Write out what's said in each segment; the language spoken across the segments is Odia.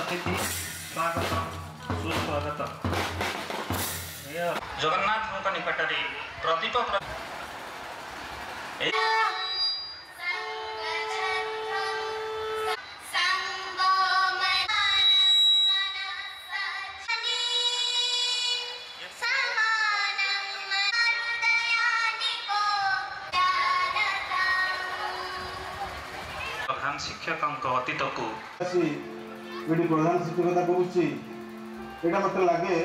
ଅତିଥି ସ୍ୱାଗତ ସୁସ୍ୱାଗତ। ଜଗନ୍ନାଥଙ୍କ ନିକଟରେ ପ୍ରଦୀପ ପ୍ରଧାନ ଶିକ୍ଷକଙ୍କ ଅତୀତକୁ ଏଠି ପ୍ରଧାନ ଶିକ୍ଷକତା କରୁଛି। ଏଇଟା ମୋତେ ଲାଗେ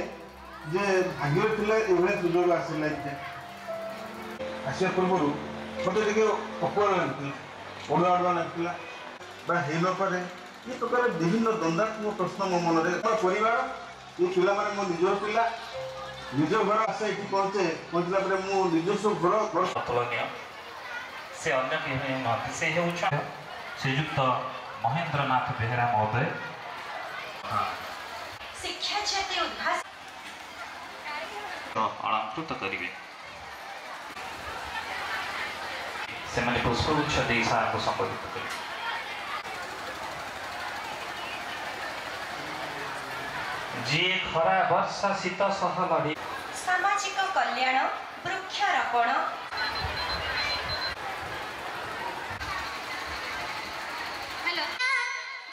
ଯେ ଭାଗ୍ୟରେ ଥିଲେ ଏଭଳିଆ ସୁଯୋଗ ଆସିଲା। ଆସିବା ପୂର୍ବରୁ ମୋତେ ଟିକେ ଅକୁଆ ଲାଗୁଥିଲା, ଅଡୁଆ ଅଡୁଆ ଲାଗୁଥିଲା ବା ହେଇନପାରେ, ଏ ପ୍ରକାର ବିଭିନ୍ନ ଦ୍ୱନ୍ଦାତ୍ମକ ପ୍ରଶ୍ନ ମୋ ମନରେ। ମୋ ପରିବାର, ଏ ପିଲାମାନେ ମୋ ନିଜର ପିଲା, ନିଜ ଘର ଆସେ ଏଠି ପହଞ୍ଚେ, ପହଞ୍ଚିଲା ପରେ ମୁଁ ନିଜସ୍ୱ ଘର ଅତୁଳନୀୟ। ସେ ଅନ୍ୟ କେହି ନୁହନ୍ତି, ସେ ହେଉଛନ୍ତି ଶ୍ରୀଯୁକ୍ତ ମହେନ୍ଦ୍ରନାଥ ବେହେରା ମହୋଦୟ। ଶିକ୍ଷା ଜାତି ଉଦ୍ଭାସ ଅଳଙ୍କୃତ କରିବେ। ସେମାନେ ପୁଷ୍ପଗୁଚ୍ଛ ଦେଇ ସାରଙ୍କୁ ସମ୍ବୋଧିତ କରିବେ। ଯିଏ ଖରା ବର୍ଷା ଶୀତ ସହ ଲଢ଼ି ସାମାଜିକ କଲ୍ୟାଣ, ବୃକ୍ଷରୋପଣ,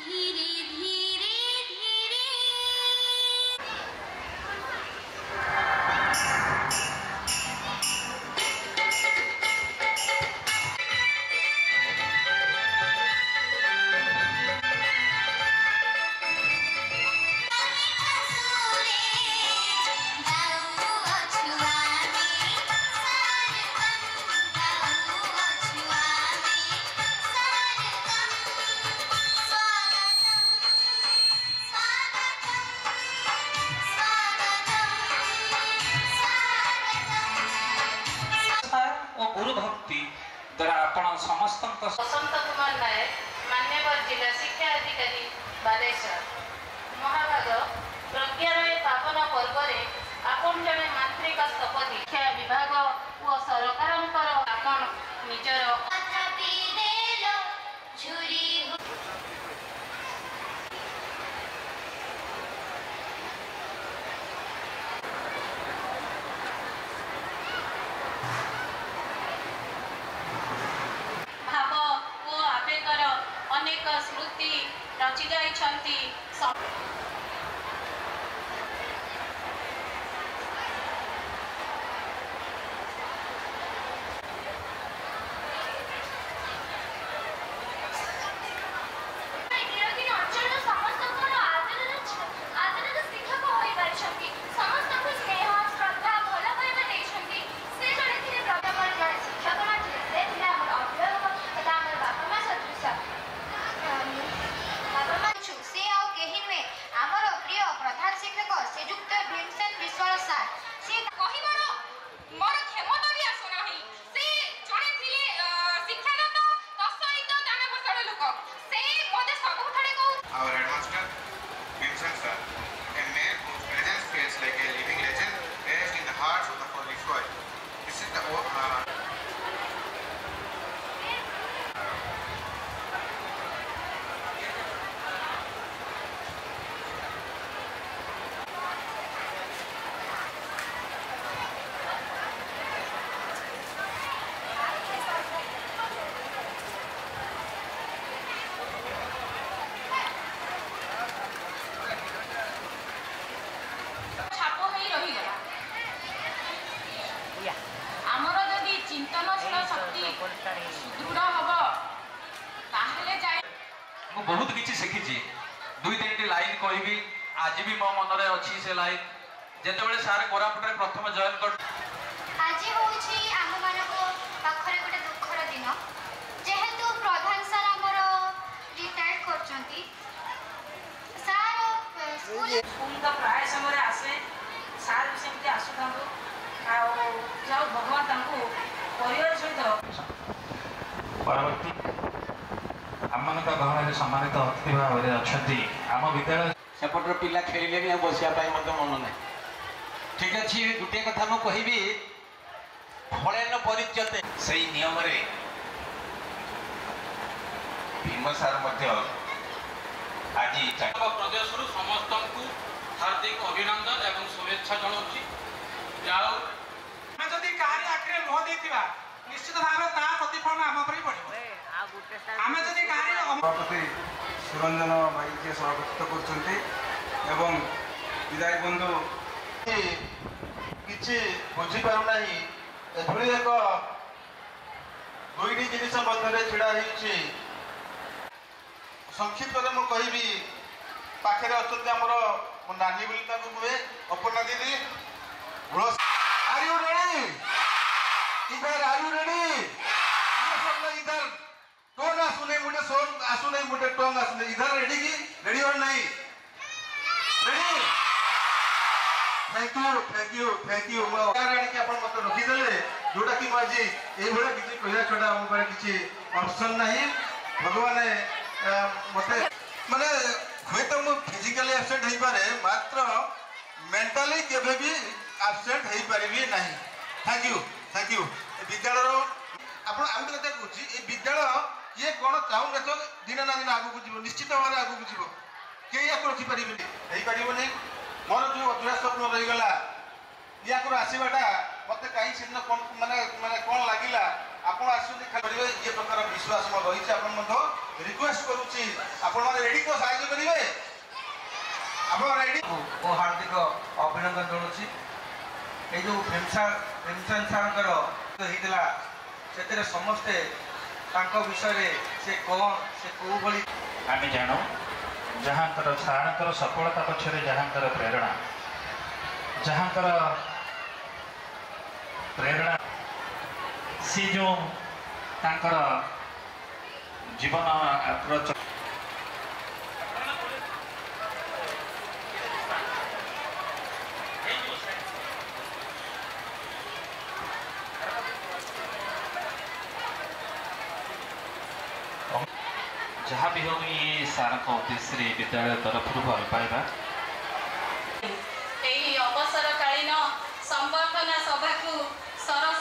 ଧୀରେ ଧୀରେ ଧୀରେ ଓ ଗୁରୁ ଭକ୍ତି ଦ୍ୱାରା ଆପଣ ସମସ୍ତଙ୍କ ବସନ୍ତ କୁମାର ନାୟକ, ମାନ୍ୟବର ଜିଲ୍ଲା ଶିକ୍ଷା ଅଧିକାରୀ, ବାଲେଶ୍ୱର। ମହାଭାଗ, ପ୍ରଜ୍ଞାର ଏ ପାବନ ପର୍ବରେ ଆପଣ ଜଣେ ମାନ୍ତ୍ରିକ ସ୍ଥପତି, ଶିକ୍ଷା ବିଭାଗ ଓ ସରକାରଙ୍କର ଆପଣ ନିଜର ତଥାପି ଦେଲ ଝୁରି। ଭାବ ଓ ଆବେଗର ଅନେକ ସ୍ମୃତି ରଚି ଯାଇଛନ୍ତି। ନୀଳଗିରି ଅଞ୍ଚଳର ସମସ୍ତଙ୍କର ଆଦରର ଶିକ୍ଷକ ହୋଇପାରିଛନ୍ତି, ସମସ୍ତଙ୍କୁ ସ୍ନେହ, ଶ୍ରଦ୍ଧା, ଭଲ ପାଇବା ଦେଇଛନ୍ତି। ସେ ଜଣେ ଥିଲେ ପ୍ରଥମର ଜଣେ ଶିକ୍ଷକ ନଥିଲେ, ସେ ଥିଲେ ଆମର ଅଭିଭାବକ ତଥା ଆମର ବାପା ମା ସଦୃଶ। ବାପା ମା ସେ ଆଉ କେହି ନୁହେଁ, ଆମର ପ୍ରିୟ ପ୍ରଧାନ ଶିକ୍ଷକ ଶ୍ରୀଯୁକ୍ତ ଭୀମସେନ ବିଶ୍ୱାଳ ସାର୍। ସେ କହିବାର ମୋର କ୍ଷମତା ବି ଆସୁନାହିଁ। ସେ ଜଣେ ଥିଲେ ଶିକ୍ଷାଦାତା, ତା ସହିତ ଦାନବସଳ ଲୋକ। ସେ ମୋତେ ସବୁଠାରେ କହୁ Our headmaster, Bhimsen sir, a man whose presence feels like a living legend etched in the hearts of the holy soil. This is the ଛାପ ହେଇ ରହିଗଲା। ଆମର ଯଦି ଚିନ୍ତନଶୀଳ ଶକ୍ତି ସୁଦୃଢ଼ ହବ, ତାହେଲେ ଯାଇ ମୁଁ ବହୁତ କିଛି ଶିଖିଛି। ଦୁଇ ତିନିଟି ଲାଇନ୍ କହିବି, ଆଜି ବି ମୋ ମନରେ ଅଛି ସେ ଲାଇନ୍। ଯେତେବେଳେ ସାର୍ କୋରାପୁଟରେ ପ୍ରଥମ ଜଏନ୍ କରି ଆଜି ହେଉଛି ଆମମାନଙ୍କ ପାଖରେ ଗୋଟେ ଦୁଃଖର ଦିନ, ଯେହେତୁ ପ୍ରଧାନ ସାର୍ ଆମର ରିଟାୟାର୍ଡ କରୁଛନ୍ତି। ସାର୍ ସ୍କୁଲ ସ୍କୁଲ ତ ପ୍ରାୟ ସମୟରେ ଆସେ, ସାର୍ ବି ସେମିତି ଆସୁଥାନ୍ତୁ। ଆଉ ଯାଉ ଭଗବାନ ତାଙ୍କୁ ପରିବାର ସହିତ ପରବର୍ତ୍ତୀ ଆମମାନଙ୍କ ଗହଣରେ ସମ୍ମାନିତ ଅତିଥି ଭାବରେ ଅଛନ୍ତି ଆମ ବିଦ୍ୟାଳୟ ସେପଟର ପିଲା ଖେଳିଲେଣି, ଆଉ ବସିବା ପାଇଁ ମଧ୍ୟ ମନ ନାହିଁ। ଠିକ ଅଛି, ଗୋଟିଏ କଥା ମୁଁ କହିବି, ଫଳେନ ପରିଚ୍ୟତେ। ସେଇ ନିୟମରେ ଭୀମ ସାର୍ ମଧ୍ୟ ଆଜି ପ୍ରଦେଶରୁ ସମସ୍ତଙ୍କୁ ହାର୍ଦ୍ଦିକ ଅଭିନନ୍ଦନ ଏବଂ ଶୁଭେଚ୍ଛା ଜଣାଉଛି। ଯାଉ ଆମେ ଯଦି କାହାରି ଆଖିରେ ଲୁହ ଦେଇଥିବା, ନିଶ୍ଚିତ ଭାବରେ ତା ପ୍ରତିଫଳନ ଆମ ଉପରେ ପଡ଼ିବ। ଆମେ ଯଦି କାହାରି ସଭାପତି ସୁରଞ୍ଜନ ଭାଇ ଯିଏ ସଭାପତିତ୍ୱ କରୁଛନ୍ତି ଏବଂ ବିଦାୟୀ ବନ୍ଧୁ। କିଛି ବୁଝିପାରୁନାହିଁ, ଏଭଳି ଏକ ଦୁଇଟି ଜିନିଷ ମଧ୍ୟରେ ଛିଡ଼ା ହେଇଛି। ସଂକ୍ଷିପ୍ତରେ ମୁଁ କହିବି, ପାଖରେ ଅଛନ୍ତି ଆମର, ମୋ ନାନୀ ବୋଲି ତାଙ୍କୁ କୁହେ, ଅପର୍ଣ୍ଣା ଦିଦି। Are you ready? Either are you ready? Either tone ଆସୁନାହିଁ, ଗୋଟେ ସୋନ୍ ଆସୁନାହିଁ, ଗୋଟେ ଟୋନ୍ ଆସୁନାହିଁ। ଇଧର ରେଡି କି? ରେଡି ଅର୍ ନାହିଁ? Ready? Thank you, thank you, thank you. ମୁଁ ଆଣିକି ଆପଣ ମତେ ରଖିଦେଲେ, ଯୋଉଟା କି ମୁଁ ଆଜି ଏଇଭଳିଆ କିଛି କହିବା ଛଡ଼ା ଆମ ପାଖରେ କିଛି ଅପସନ୍ ନାହିଁ। ଭଗବାନ ମତେ ମାନେ ହୁଏତ ମୁଁ ଫିଜିକାଲି ଆବସେଣ୍ଟ ହେଇପାରେ, ମାତ୍ର ମେଣ୍ଟାଲି କେବେ ବି ଆବସେଣ୍ଟ ହେଇପାରିବି ନାହିଁ। Thank you, thank you. ଏ ବିଦ୍ୟାଳୟର ଆପଣ ଆଉ ଗୋଟେ କଥା କହୁଛି, ଏ ବିଦ୍ୟାଳୟ କିଏ କ'ଣ ଚାହୁଁ ନା ଦିନ ନା ଦିନ ଆଗକୁ ଯିବ, ନିଶ୍ଚିତ ଭାବରେ ଆଗକୁ ଯିବ। କେହି ୟାକୁ ରଖିପାରିବେନି, ହେଇପାରିବନି। ମୋର ଯେଉଁ ଅଧୁରା ସ୍ୱପ୍ନ ରହିଗଲା, ୟାଙ୍କର ଆସିବାଟା ମୋତେ କାହିଁ ସେଦିନ କ'ଣ ମାନେ କ'ଣ ଲାଗିଲା, ଆପଣ ଆସୁଛନ୍ତି ଖାଲି କରିବେ, ଇଏ ପ୍ରକାର ବିଶ୍ୱାସ ମୋର ରହିଛି। ଆପଣ ମଧ୍ୟ ରିକ୍ୱେଷ୍ଟ କରୁଛି, ଆପଣମାନେ ରେଡ଼ି ତ ସାହାଯ୍ୟ କରିବେ? ଆପଣ ରେଡ଼ି? ମୁଁ ହାର୍ଦ୍ଦିକ ଅଭିନନ୍ଦନ ଜଣାଉଛି। ଏଇ ଯେଉଁ ଭୀମସେନ ସାର୍ଙ୍କର ହେଇଥିଲା, ସେଥିରେ ସମସ୍ତେ ତାଙ୍କ ବିଷୟରେ ସେ କ'ଣ, ସେ କେଉଁ ଭଳି ଆମେ ଜାଣୁ, ଯାହାଙ୍କର ସାରଙ୍କର ସଫଳତା ପଛରେ ଯାହାଙ୍କର ପ୍ରେରଣା, ଯାହାଙ୍କର ପ୍ରେରଣା, ସେ ଯେଉଁ ତାଙ୍କର ଜୀବନର ଯାହା ବି ହେଉ, ଇଏ ସାରଙ୍କ ଉଦ୍ଦେଶ୍ୟରେ ବିଦ୍ୟାଳୟ ତରଫରୁ ଭଲ ପାଇବା। ଏହି ଅବସରକାଳୀନ ସମ୍ବର୍ଦ୍ଧନା ସଭାକୁ ସରସ୍ୱତୀ